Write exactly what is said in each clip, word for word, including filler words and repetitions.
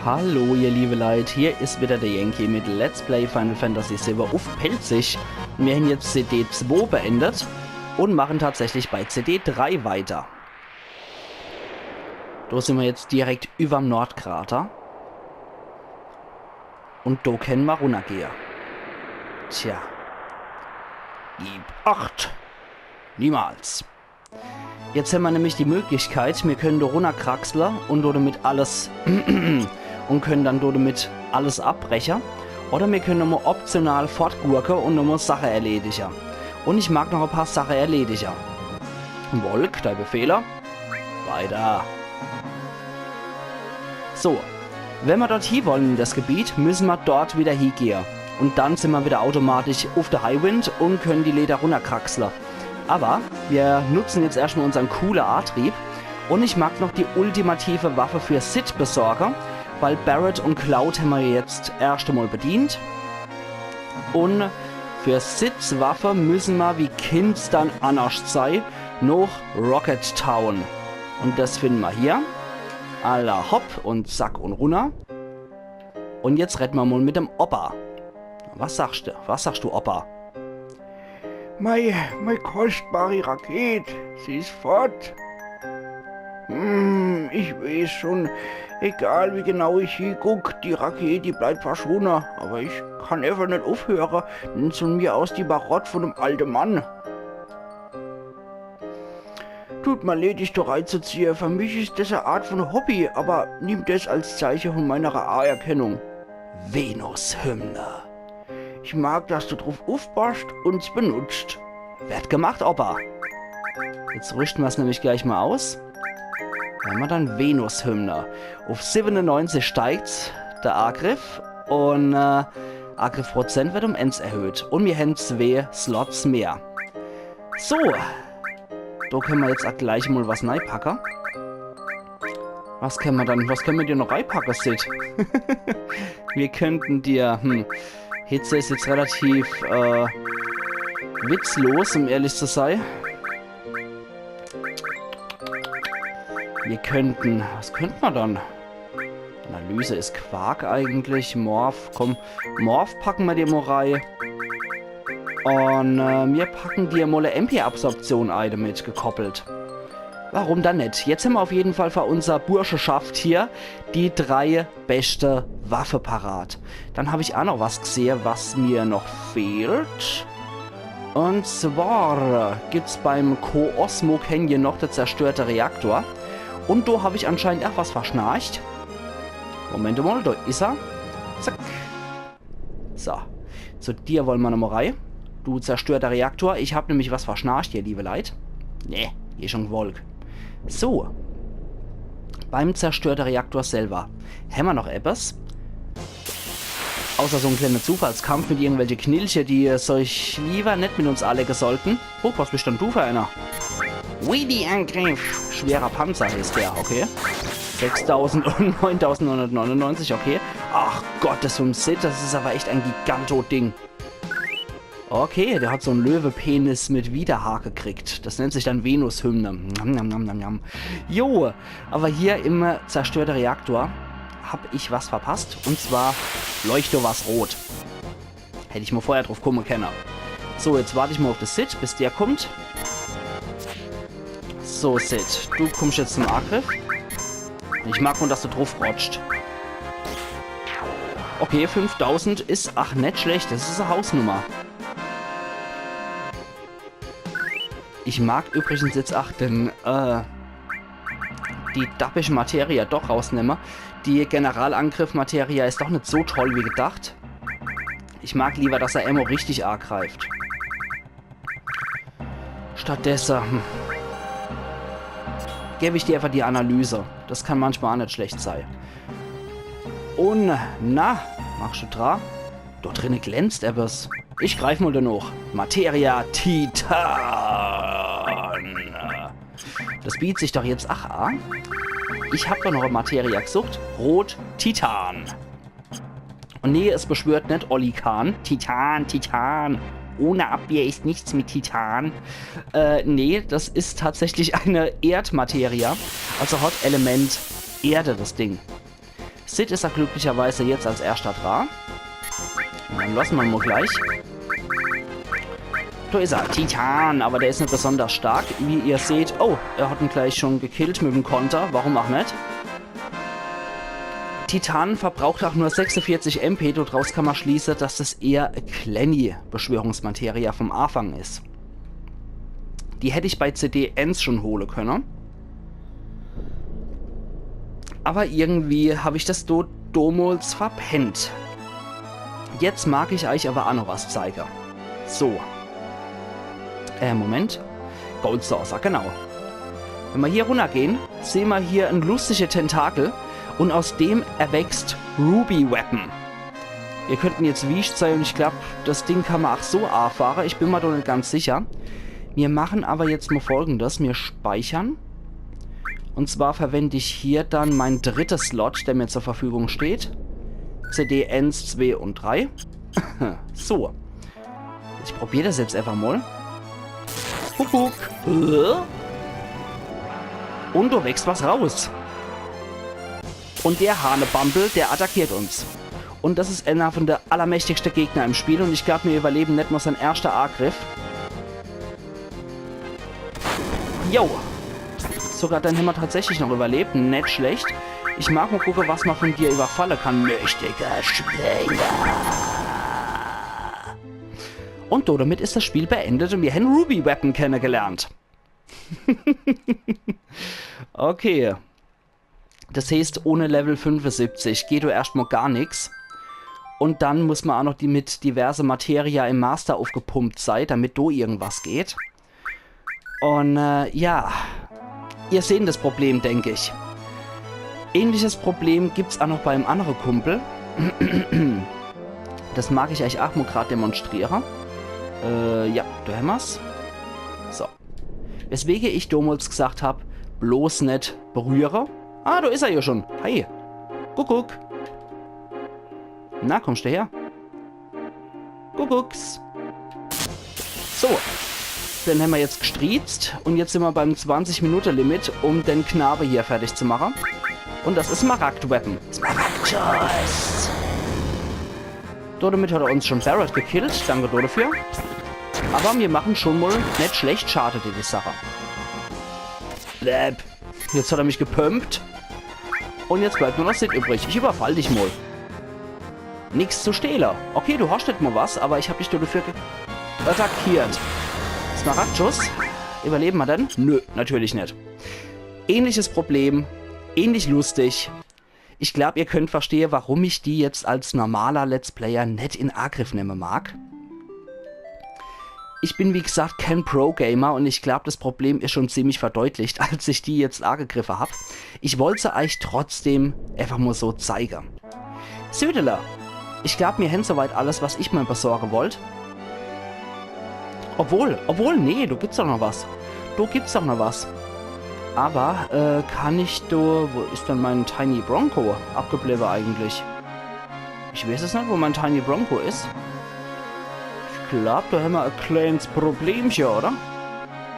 Hallo ihr liebe Leit, hier is wieder der Yankee mit Let's Play Final Fantasy siwwe uff Pälzisch. Mir hän jetzt C D zwei beendet un machen tatsächlich bei C D drei weiter. Do sin mer jetzt direkt iwwerm Nordkrater. Un do kenne mer runnergehe. Tja. Gib acht. Niemals. Jetzt hämmer nämlich die Möglichkeit, mir kenne do runnerkraxle un do demit alles un kenne dann do demit alles abbreche. Oder mir kenne nochmol optional fortgurke un nochmol Sache erledige. Un ich mag noch e paar Sache erledige. Wolk, dei Befehle? Weiter. So, wenn mer dort hie wolle in des Gebiet, misse mer dort wieder hiegehe. Un dann sin mer wieder automatisch uff de Highwind un kenne die Leeder runnerkraxle. Awwer mir nutze jetzt erschtmol unsern coole Aatrieb. Un ich mag noch die ultimative Waffe für Cid besorge, weil Barret un Cloud hämmer jetzt erscht emol bedient. Un für Cids Waffe misse mer, wie kinnt's dann annerscht sei, noch Rocket Town. Un des finne mer hier. Alla hopp un zack un runner. Un jetzt redde mer mol mit dem Opa. Was sagst du? Was sagst du, Opa? Mei, mei kostbari Raket, sie is fort. Hm, ich weeß schun. Egal wie genau ich hieguck, die Raket, die bleibt verschwunne. Awwer ich kann äfach net uffhöre, denn es sin mir aus die Marott vun dem alte Mann. Tut mer leed, dich do reizuziehe. Für mich is des e Art vun Hobby, awwer nimm des als Zeiche vun meiner Anerkennung. Venushymne. Ich mag, dass du druff uffpasst un s benutzt. Werd gemacht, Opa. Jetzt rüschte mer's nämlich gleich mol aus. Do hämmer dann Venushymne. Uff siwweneneunzig steigt de Agriff un, äh, Agriff-Prozent werd um eens erhöht. Un mir hän zwee Slots mehr. So. Do kenne mer jetzt ach gleich mol was neipacke. Was kenne mer dann, was kenne mer dir noch reipacke, Cid? Mir kennten dir, hm, Hitze is jetzt relativ, äh, witzlos, um ehrlich zu sei. Mir kennten, was kennt mer dann? Analyse is Quark eigentlich. Morph, komm, Morph packe mer dir mol rei. Un, äh, mir packe dir mol e M P-Absorption-Item mit gekoppelt. Warum dann net? Jetzt hämmer uff jeden Fall für unser Burscheschaft hier die drei beschte Waffe parat. Dann hab ich ach noch was gsehe, was mir noch fehlt. Un zwar gibt's beim Koosmo Canyon noch de zerstörte Reaktor. Un do hab ich anscheinend ach was verschnarcht. Moment mol, do is er. Zack. So, zu dir wolle mer nochmol rei. Du zerstörter Reaktor, ich hab nämlich was verschnarcht, ihr liebe Leit. Nee, geh schun, Wolk. So. Beim zerstörte Reaktor selwer hämmer noch eppes. Außer so en kleene Zufallskampf mit irgendwelche Knilche, die, äh, sich liewer net mit uns anlege sollten. Oh, was bist dann du für einer? Weedy-Angriff. Schwerer Panzer heißt der, okay. Sechstausend un neuntausendneunhundertneunundneunzig, okay. Ach Gott, des vum Cid, des is awwer echt e Giganto-Ding. Okay, der hat so en Löwepenis mit Widerhaar gekriegt. Des nennt sich dann Venushymne. Njam, njam, njam, njam, njam. Jo, awwer hier im, äh, zerstörte Reaktor hab ich was verpasst. Un zwar leucht do was rot. Hätt ich mol vorher druff kumme kenne. So, jetzt wart ich mol uff de Cid, bis der kummt. So, Cid, du kummst jetzt zum Agriff. Ich mag nur, dass du druff rotscht. Okay, fünftausend is ach net schlecht. Des is e Hausnummer. Ich mag übrigens jetzt ach den, äh, die dappische Materia doch rausnemme. Die Generalangriff-Materia is doch net so toll wie gedacht. Ich mag liewer, dass er emol richtig agreift. Stattdesse, hm, geb ich dir einfach die Analyse. Des kann manchmol ach net schlecht sei. Un, na, machst du dra? Dort drinne glänzt eppes. Ich greif mol denoch. Materia Titan. Des bietet sich doch jetzt ach a. Ich hab doch noch Materia gesucht. Rot Titan. Un nee, es beschwört net Olli Kahn. Titan, Titan. Ohne Abwehr ist nichts mit Titan. Äh, nee, des is tatsächlich e Erdmateria. Also hat Element Erde, des Ding. Cid is er glücklicherweise jetzt als erschter dra. Un dann losse mer en mol gleich. Do is er, Titan, awwer der is net besonders stark. Wie ihr seht, oh, er hat en gleich schon gekillt mit em Konter, warum ach net? Titan verbraucht ach nur sechsundvierzig M P, do draus kann mer schließe, dass das eher e klenni Beschwörungsmateria vom Aafang is. Die hätt ich bei C D eens schon hole könne. Awwer irgendwie hab ich das do domols verpennt. Jetzt mag ich eich awwer ach noch was zeige. So. Äh, Moment. Gold Saucer, genau. Wenn mer hier runnergehn, sehn mer hier en lustige Tentakel un aus dem erwächst Ruby Weapon. Ihr könnt en jetzt wiescht sei un ich glaab, das Ding kann mer ach so aafahre. Ich bin mer do net ganz sicher. Mir machen awwer jetzt mol Folgendes. Mir speichern. Un zwar verwend ich hier dann mein dritter Slot, der mir zur Verfügung steht. C D eens, zwee un drei. So. Ich probier das jetzt einfach mol. Kuckuck. Äh? Un do wächst was raus. Un der Hanebambel, der attackiert uns. Un das is einer von de allermächtigste Gegner im Spiel un ich glaab, mir überleben net mol sein erschter Aagriff. Jo. Sogar den hämmer tatsächlich noch überlebt. Net schlecht. Ich mag mol gucke, was mer von dir überfalle kann. Mächtige Schwinge. Un do, damit is das Spiel beendet un mir hän Ruby Weapon kennegelernt. Okay. Das heeßt, ohne Level fünfundsiebzig geht do erscht mol gar nix. Un dann muss mer ach noch die mit diverse Materia im Master uffgepumpt sei, damit do irgendwas geht. Un, äh, ja. Ihr sehn das Problem, denk ich. Ähnliches Problem gibt's ach noch beim annere Kumpel. Das mag ich eich ach mol grad demonstriere. Äh, ja, do hämmer's. So. Weswege ich domols gesagt hab, bloß net berühre. Ah, do is er jo schon. Hi. Kuckuck. Na, kommst du her? Kuckucks. So. Den hämmer jetzt gestriezt un jetzt simmer beim zwanzig Minute Limit, um den Knabe hier fertig zu mache. Un das is Smaragd Weapon. Smaragd Choice. Domit hat er uns schon Barret gekillt. Danke dafür. Awwer mir machen schon mol net schlecht Schade, die, die Sache. Bleb. Jetzt hat er mich gepumpt. Un jetzt bleibt nur noch Cid übrig. Ich überfall dich mol. Nix zu stehle. Okay, du hast net mol was, awwer ich hab dich dafür ge-, attackiert. Smaragd-Schuss. Überleben mer denn? Nö, natürlich net. Ähnliches Problem. Ähnlich lustig. Ich glaab, ihr könnt verstehe, warum ich die jetzt als normaler Let's Player net in Agriff nemme mag. Ich bin, wie gesagt, kein Pro-Gamer un ich glaab, das Problem is schon ziemlich verdeutlicht, als ich die jetzt agegriffe hab. Ich wollt se eich trotzdem einfach mol so zeige. Südele, ich glaab, mir hän soweit alles, was ich mer besorge wollt. Obwohl, obwohl, nee, do gibt's doch noch was. Do gibt's doch noch was. Awwer, äh, kann ich do, wo is denn mein Tiny Bronco abgebliewe eigentlich? Ich weeß es net, wo mein Tiny Bronco is. Ich glaab, do hämmer e kleines Problemche, oder?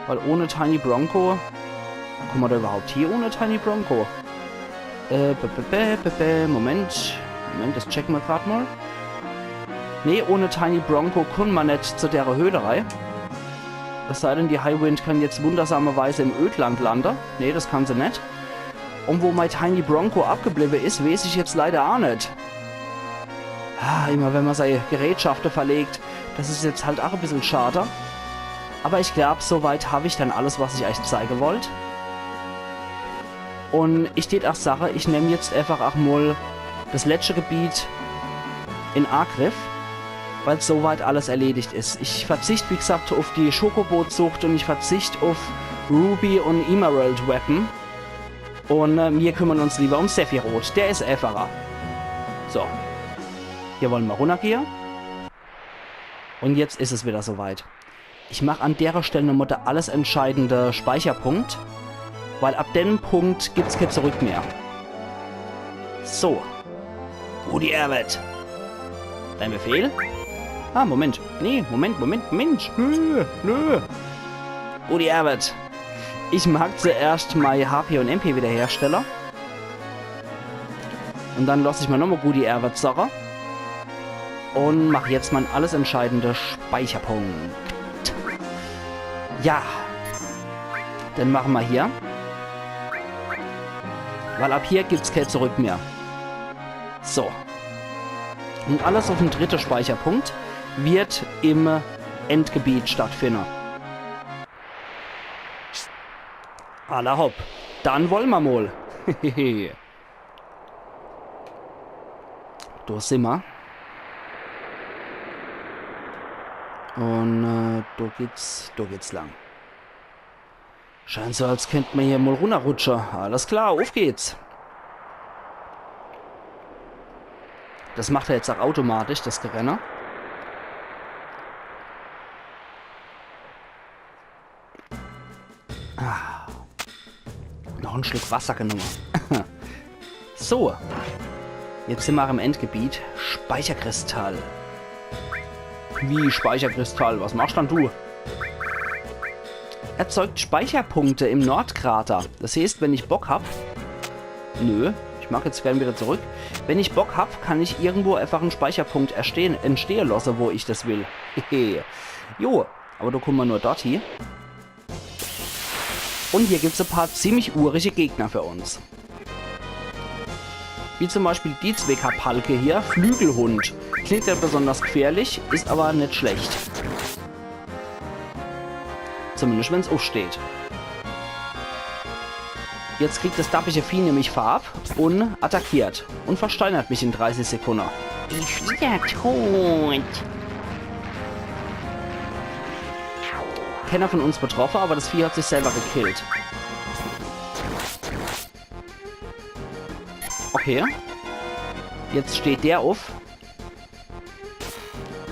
Weil ohne Tiny Bronco, kumme mer do überhaupt hie ohne Tiny Bronco? Äh, be, be, be, be, be, Moment. Moment, das checke mer grad mol. Nee, ohne Tiny Bronco kumme mer net zu dere Höhle rei. Es sei denn, die Highwind kann jetzt wundersamerweise im Ödland lande. Nee, das kann se net. Un wo mein Tiny Bronco abgebliewe is, weeß ich jetzt leider ach net. Ah, immer wenn mer sei Gerätschafte verlegt, das is jetzt halt ach e bissel schade. Awwer ich glaab, soweit hab ich dann alles, was ich eich zeige wollt. Un ich tät ach sage, ich nemm jetzt einfach ach mol das letschte Gebiet in Agriff, weil soweit alles erledigt is. Ich verzicht, wie gesagt, uff die Chocobo-Zucht un ich verzicht uff Ruby un Emerald Weapon. Un, äh, mir kümmern uns lieber um Sephiroth. Der is äfacher. So. Hier wolle mer runnergehe. Un jetzt is es wieder soweit. Ich mach an dere Stell nochmol de alles entscheidende Speicherpunkt, weil ab dem Punkt gibt's kee Zurück mehr. So. Rudi Erwet. Dein Befehl? Ah, Moment. Nee, Moment, Moment, Mensch. Nö, nö. Rudi Erwet. Ich mag zuerscht mei H P un M P wiederherstelle. Und dann loss ich mer nochmol gut die Erwe zerre. Und mach jetzt mein alles entscheidende Speicherpunkt. Ja. Den mache mer hier. Weil ab hier gibt's kee Zurück mehr. So. Und alles uff'm dritte Speicherpunkt wird im Endgebiet stattfinde. Alla hopp. Dann wolle mer mol. Do simmer. Und äh, do geht's, do geht's lang. Scheint so, als kennt mer hier mol runnerrutsche. Alles klar, uff geht's. Das macht er jetzt auch automatisch, das Gerenne. Ah. Noch en Schluck Wasser genomme. So. Jetzt simmer im Endgebiet. Speicherkristall. Wie Speicherkristall? Was machst dann du? Erzeugt Speicherpunkte im Nordkrater. Das heeßt, wenn ich Bock hab... Nö, ich mag jetzt gern wieder zurück. Wenn ich Bock hab, kann ich irgendwo einfach en Speicherpunkt erstehen, entstehe losse, wo ich das will. Hehe. Jo, aber do kumme mer nur dort hie. Und hier gibt's e paar ziemlich urige Gegner für uns. Wie zum Beispiel die Zweckerpalke hier, Flügelhund. Klingt net besonders gefährlich, is aber net schlecht. Zumindest wenn's uffsteht. Jetzt kriegt das dappische Vieh nämlich Farb und attackiert und versteinert mich in dreißig Sekunde. Ich bin ja tot. Kenner von uns betroffe, aber das Vieh hat sich selber gekillt. Okay. Jetzt steht der uff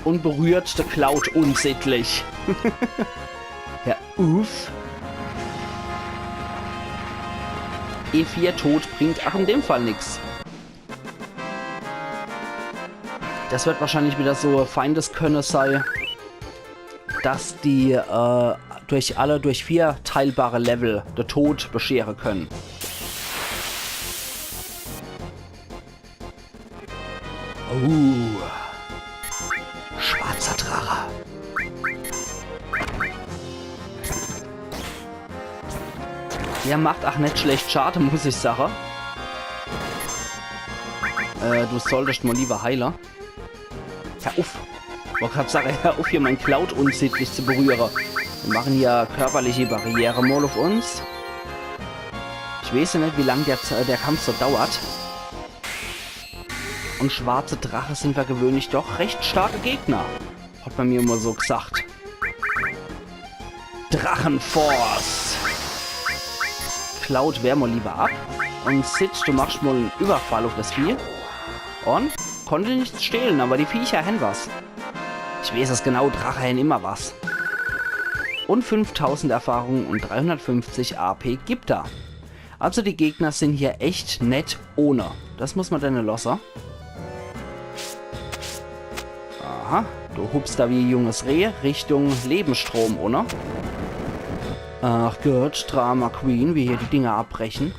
und berührt de Cloud unsittlich. Ja, uff. E vier tot bringt ach in dem Fall nix. Das wird wahrscheinlich wieder so Feindeskönne sei, dass die äh, durch alle durch vier teilbare Level de Tod beschere können. Oh. Schwarzer Drache. Der macht ach net schlecht Schade, muss ich sache. Äh, du solltest mol lieber heile. Hör uff. Wollt grad sache, hör uff, hier mein Cloud unsittlich zu berühre. Wir machen hier körperliche Barriere mol uff uns. Ich weeß ja net, wie lang der, Z- der Kampf so dauert. Und schwarze Drache sind für gewöhnlich doch recht starke Gegner. Hat man mir immer so gesagt. Drachenforce. Cloud, wehr mol lieber ab. Und Cid, du machst mol en Überfall uff das Vieh. Und konnte nichts stehlen, aber die Viecher hen was. Ich weeß es genau, Drache hen immer was. Und fünftausend Erfahrung und dreihundertfünfzig A P gibt er. Also die Gegner sind hier echt net ohne. Das muss man denne losse. Aha, du hupst da wie junges Reh Richtung Lebensstrom, oder? Ach Gott, Drama Queen, wie hier die Dinger abbrechen.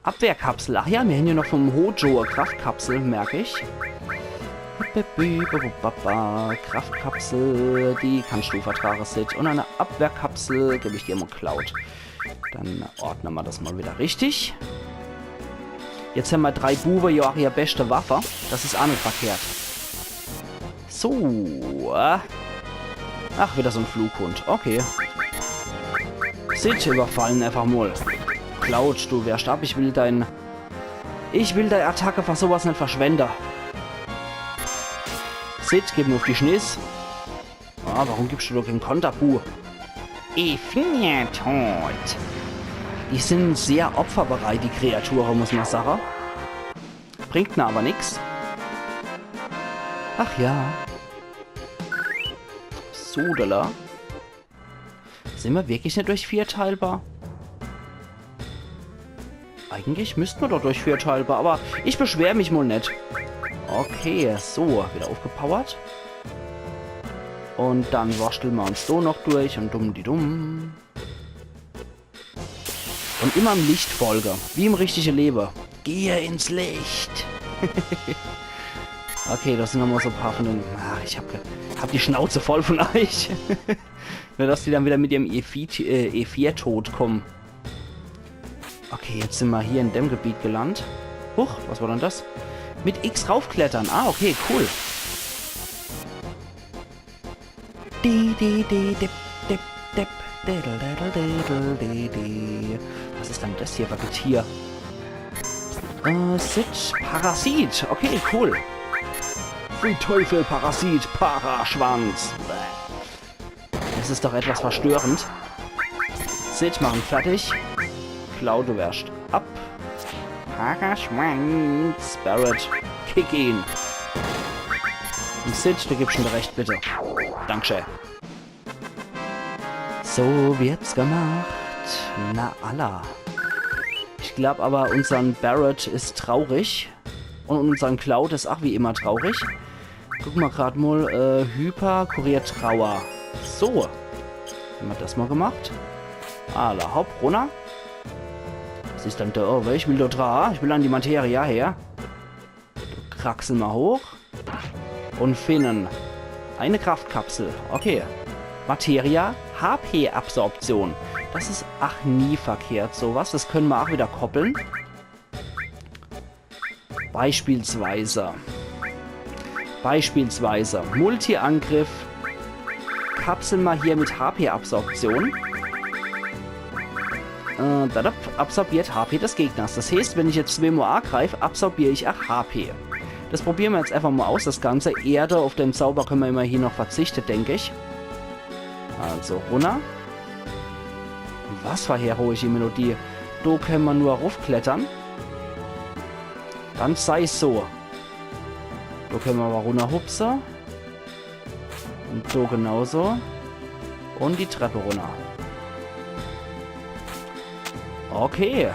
Abwehrkapsel. Ach ja, mir hen ja noch vom Hojo e Kraftkapsel, merk ich. Kraftkapsel, die kannst du vertrage, Cid. Und eine Abwehrkapsel geb ich dir mol, Cloud. Dann ordne mer das mol wieder richtig. Jetzt hen mer drei Buwe, ja, ach ihr beste Waffe. Das is ach net verkehrt. So. Ach, wieder so en Flughund. Okay. Cid, überfallen einfach mol. Cloud, du wehrst ab. Ich will dein... Ich will dei Attacke für sowas net verschwende. Cid, geb mol uff die Schniss. Ah, warum gibst du doch keen Konter, Bu? Ich bin ja tot. Die sind sehr opferbereit, die Kreature, muss mer sache. Bringt mer aber nix. Ach ja. Sodala. Sind mer wirklich net durch vier teilbar? Eigentlich müsst mer doch durch vier teilbar, aber ich beschwer mich mol net. Okay, so, wieder aufgepowert. Und dann wurschtel mer uns so noch durch und dumm die dumm. Und immer im Licht folge, wie im richtige Lebe. Ihr ins Licht. Okay, das sin nochmal so e paar von den... Ach, ich hab, ge- hab die Schnauze voll von euch. Nur, dass die dann wieder mit ihrem E vier, äh, E vier-Tod kommen. Okay, jetzt sin mer hier in dem Gebiet gelandet. Huch, was war dann das? Mit X raufklettern. Ah, okay, cool. Di, di, di, dip, dip, dip. Diddle, diddle, diddle, di, di. Was is dann das hier für e Getier? Äh, Cid, Parasit. Okay, cool. Pfui Teufel, Parasit, Paraschwanz. Das is doch etwas verstörend. Cid, mach ihn fertig. Cloud, du wärst ab. Paraschwanz, Barret, kick ihn. Und Cid, du gibst mir recht, bitte. Dankeschön. So wird's gemacht. Na alla. Ich glaub aber, unsern Barret is traurig. Und unsern Cloud is ach wie immer traurig. Guck mer grad mal, äh, Hyper, Kurier Trauer. So. Hämmer das mal gemacht. Alla, hopp, runner. Was is dann da? Oh, ich will da dra. Ich will an die Materia her. Kraxel mal hoch. Und finden. Eine Kraftkapsel. Okay. Materia, H P-Absorption. Das is ach nie verkehrt, sowas. Das können mer ach wieder koppeln. Beispielsweise. Beispielsweise. Multi-Angriff. Kapsel mer hier mit H P-Absorption. Äh, da, da, absorbiert H P des Gegners. Das heißt, wenn ich jetzt zweemol agreif, absorbier ich ach H P. Das probiere mer jetzt einfach mal aus, das Ganze. Erde, auf den Zauber können mer immerhin noch verzichten, denk ich. Also runner. Was für e heroische Melodie. Do können mer nur raufklettern. Dann sei's so. Do können mer aber runnerhupse. Und do genauso. Und die Treppe runner. Okay.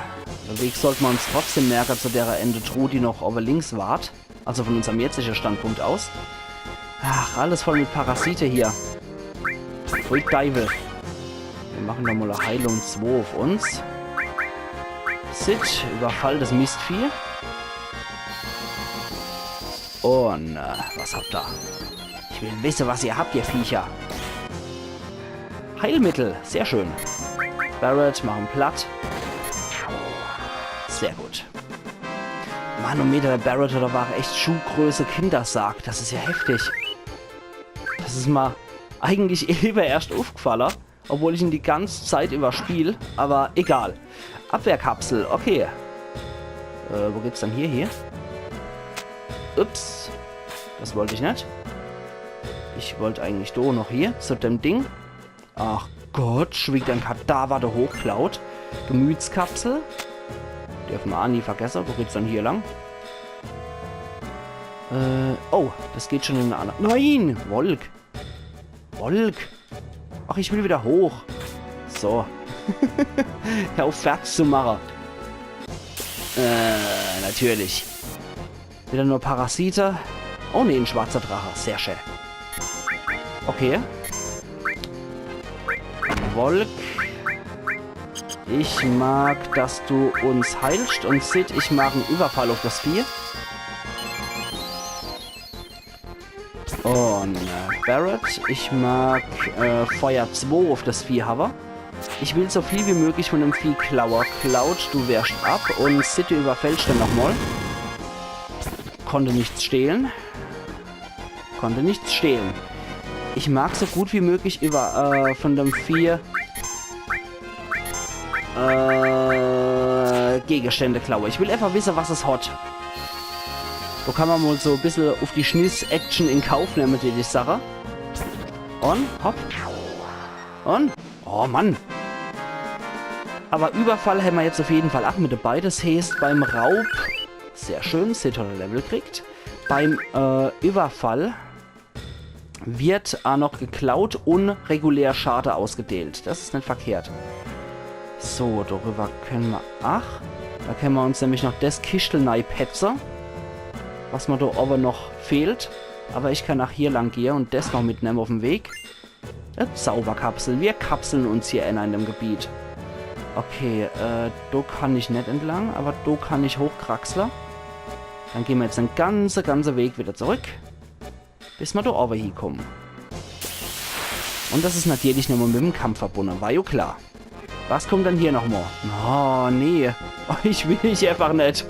De Weg sollt mer uns trotzdem merke, zu derer Ende Truhe, die noch owwe links wart. Also von unserm jetzige Standpunkt aus. Ach, alles voll mit Parasite hier. Pfui Deiwel. Wir machen noch mal e Heilung zwo auf uns. Cid, überfall das Mistvieh. Und, äh, was habt ihr? Ich will wissen, was ihr habt, ihr Viecher. Heilmittel, sehr schön. Barret, machen platt. Sehr gut. Manometer, der Barret, der war echt Schuhgröße Kindersarg. Das is ja heftig. Das is mer eigentlich ewe erscht uffgfalle, obwohl ich ihn die ganze Zeit über spiel. Aber egal. Abwehrkapsel, okay. Äh, wo geht's dann hier, hier? Ups. Das wollt ich net. Ich wollt eigentlich do noch hier zu dem Ding. Ach Gott, schwiegt ein Kadaver do hoch, Cloud. Gemütskapsel. Derf mer ach nie vergesse. Wo geht's dann hier lang? Äh, oh, das geht schon in e anner... Nein! Wolk! Wolk! Ach, ich will wieder hoch. So. Hör auf, fertig zu mache. Äh, natürlich. Wieder nur Parasite. Oh nee, ein schwarzer Drache. Sehr schön. Okay. Wolk. Ich mag, dass du uns heilst. Und Cid, ich mag en Überfall auf das Vieh. Und, äh, Barret, ich mag, äh, Feuer zwo auf das Vieh hawwe. Ich will so viel wie möglich von dem Vieh klaue. Cloud, du wehrst ab und Cid, du überfällst dann nochmal. Konnte nichts stehlen. Konnte nichts stehlen. Ich mag so gut wie möglich über, äh, von dem Vieh, äh, Gegenstände klaue. Ich will einfach wisse, was es hat. Do kann mer mal so e bissel auf die Schniss Action in Kauf nemme, die, die Sache. Und, hopp. Und, oh Mann. Aber Überfall hämmer jetzt auf jeden Fall ach mit dabei. Das heißt, beim Raub, sehr schön, Cid hat e Level kriegt. Beim, äh, Überfall wird ach noch geklaut und regulär Schade ausgedeelt. Das is net verkehrt. So, darüber können mer, ach, da können mer uns nämlich noch das Kischtel neipetze, was mer do owwe noch fehlt. Aber ich kann ach hier lang gehe und das noch mitnemme auf dem Weg. E Zauberkapsel. Wir kapseln uns hier in einem Gebiet. Okay, äh, do kann ich net entlang, awwer do kann ich hochkraxle. Dann gehn mer jetzt de ganze, ganze Weg widder zurück, bis mer do owwe hiekomme. Un des is natierlich nochmol mit em Kampf verbunne, war jo klar. Was kummt dann hier nochmol? Oh, nee. Oh, ich will ich äfach net.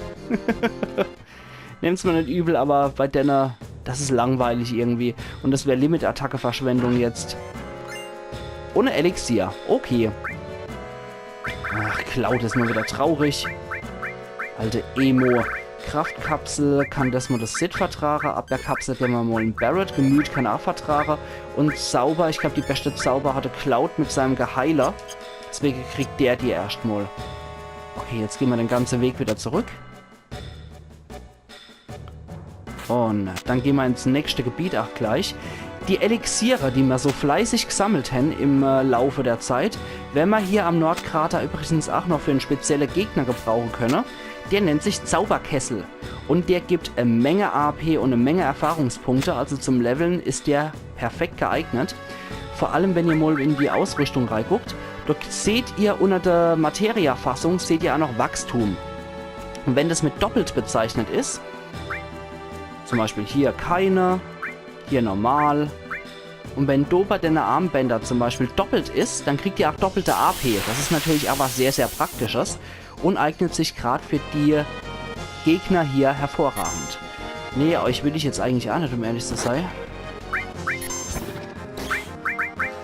Nemmt's mer net übel, awwer bei denne, des is langweilig irgendwie. Un des wär Limit-Attacke-Verschwendung jetzt. Ohne Elixier. Okay. Ach, Cloud is mol widder traurig. Alte Emo. Kraftkapsel kann des mol de Cid vertrage. Abwehrkapsel gebe mer mol en Barret. Gemüt kann er ach vertrage. Un Zauber, ich glaab, die beschte Zauber hatte Cloud mit seinem Geheiler. Deswege kriegt der die erscht mol. Okay, jetzt gehn mer de ganze Weg widder zurück. Un dann gehn mer ins nächschte Gebiet ach gleich. Die Elixiere, die mer so fleißig gesammelt hen im, äh, Laufe der Zeit, wenn mer hier am Nordkrater übrigens ach noch für en spezielle Gegner gebrauche könne, der nennt sich Zauberkessel. Un der gibt e Menge A P un e Menge Erfahrungspunkte, also zum Leveln is der perfekt geeignet. Vor allem, wenn ihr mol in die Ausrüschtung reiguckt, do seht ihr unner der Materia-Fassung, seht ihr ach noch Wachstum. Un wenn des mit doppelt bezeichnet is, zum Beispiel hier keine, hier normal, un wenn do bei denne Armbänder zum Beispiel doppelt is, dann kriegt ihr ach doppelte A P. Des is natürlich ach was sehr, sehr Praktisches un eignet sich grad für die Gegner hier hervorragend. Nee, euch will ich jetzt eigentlich ach net, um ehrlich zu sei.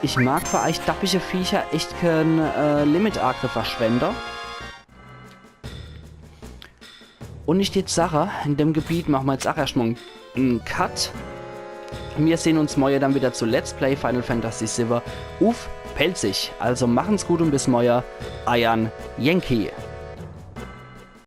Ich mag für eich dappige Viecher echt keen, äh, Limit-Agriff verschwende. Un ich dät sache, in dem Gebiet mache mer jetzt ach erscht mol en Cut. Mir sehn uns morje dann widder zu Let's Play Final Fantasy siwwe uff Pälzisch. Also machen's gut un bis morje, eier Yankee.